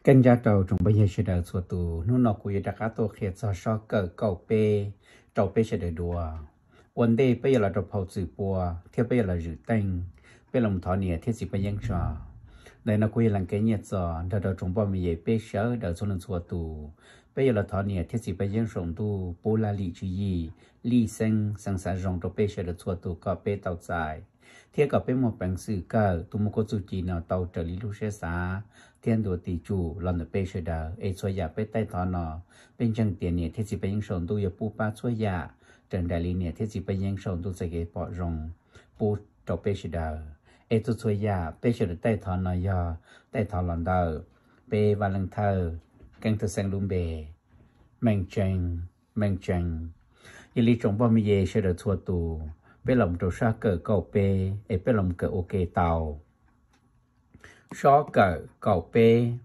Keeb ncav rau tsoom phooj ywg sawv daws txhua tus, hnub no kuv yuav rov qab tuaj qhia txog sob kawm kaum peb rau peb sawv daws dua. Ua ntej peb yuav los rau phau txwm pua thiab peb yuav los zwm teej, peb los thov niam thiab txiv paj yeeb tso. Ntawm no kuv yog Leej Kev Nyiaj Txos nrog rau tsoom phooj ywg peb sawv daws txhua leej txhua tus, peb yuav los thov niam thiab txiv paj yeeb saum ntuj pub laj lim tswv yim, lij xeeb xeev xav zoo rau peb sawv daws txhua tus kom peb tau txais thiab kom peb muaj peev xwm kawm tus mov koob txuj ci no tau raws li lub siab xav thiab ntuas tis tsum los ntawm peb sawv daws. Es txhua yam peb taij thov no, peb ntseeg tias niam thiab txiv paj yeeb saum ntuj yuav pub pab txhua yam raws nraim li niam thiab txiv paj yeeb saum ntuj txoj kev pom zoo pub rau peb sawv daws. Es txhua txhua yam peb sawv daws taij thov no yog taij thov los ntawm peb Vaj Leej Thawj Keeb Thawj Xeeb lub npe, meej tseeb, meej tseeb. Yog li tsoom phooj ywg sawv daws txhua tus, peb los rau sob kawm kaum peb es peb los kawm ua ke tau. Sob kawm kaum peb,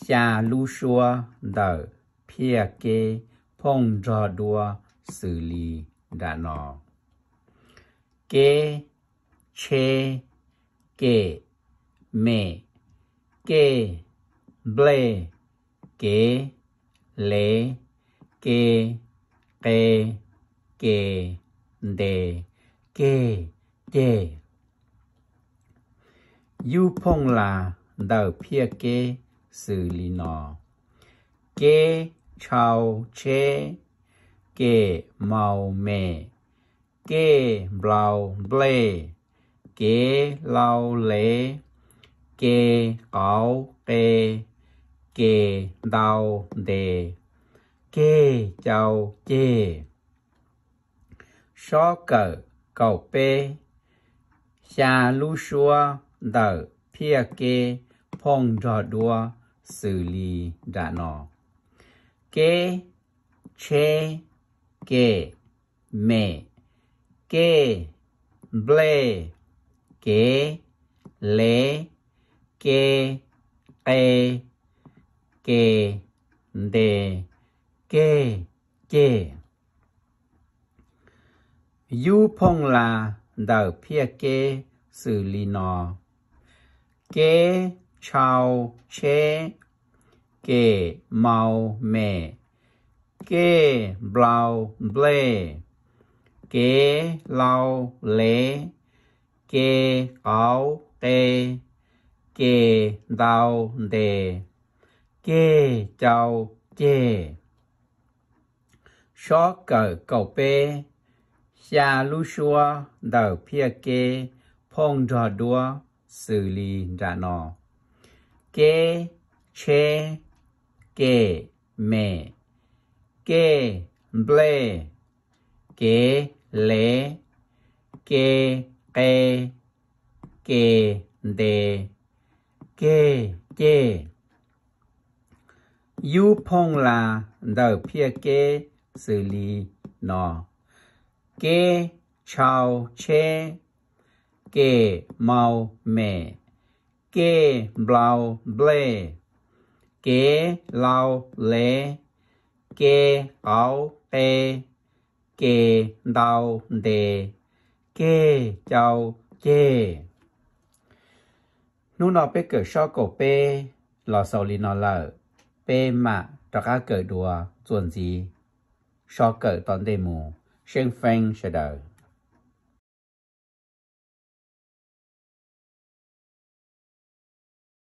xya lub suab ntawm phiaj keb phooj nrog duab xws li nram no: keb, tsheb, kem, mem, kej, nplej, kev, lev, ke, qe, ke, nte, keg, ceg. Yub phooj las ntawm phiaj keb xws li no: keb, tshau, tsheb, kem, mau, mem, kej, nplau, nplej, kev, lau, lev, ke, qau, qe, ke, ntau, nte, keg, cau, ceg. Sob kawm kaum peb, xya lub suab ntawm phiaj keb phooj nrog duab xws li nram no: keb, tsheb, kem, mem, kej, nplej, kev, lev, ke, qe, ke, nte, keg, ceg. Yub phooj las ntawm phiaj keb xws li no: keb, tshau, tsheb, kem, mau, mem, kej, nplau, nplej, kev, lau, lev, ke, qau, qe, ke, ntau, nte, keg, cau, ceg. Sob kawm kaum peb, xya lub suab ntawm phiaj keb phooj nrog duab xws li nram no: keb, tsheb, kem, mem, kej, nplej, kev, lev, ke, qe, ke, nte, keg, ceg. Yub phooj las ntawm phiaj keb xws li no: keb, tshau, tsheb, kem, mau, mem, kej, nplau, nplej, kev, lau, lev, ke, qau, qe, ke, ntau, nte, keg, cau, ceg. Hnub no peb kawm sob kaum peb los xaus li no lawm, peb mam rov qab kawm dua txuas ntxiv sob kawm tom ntej mus. Seeb feeb sawv daws.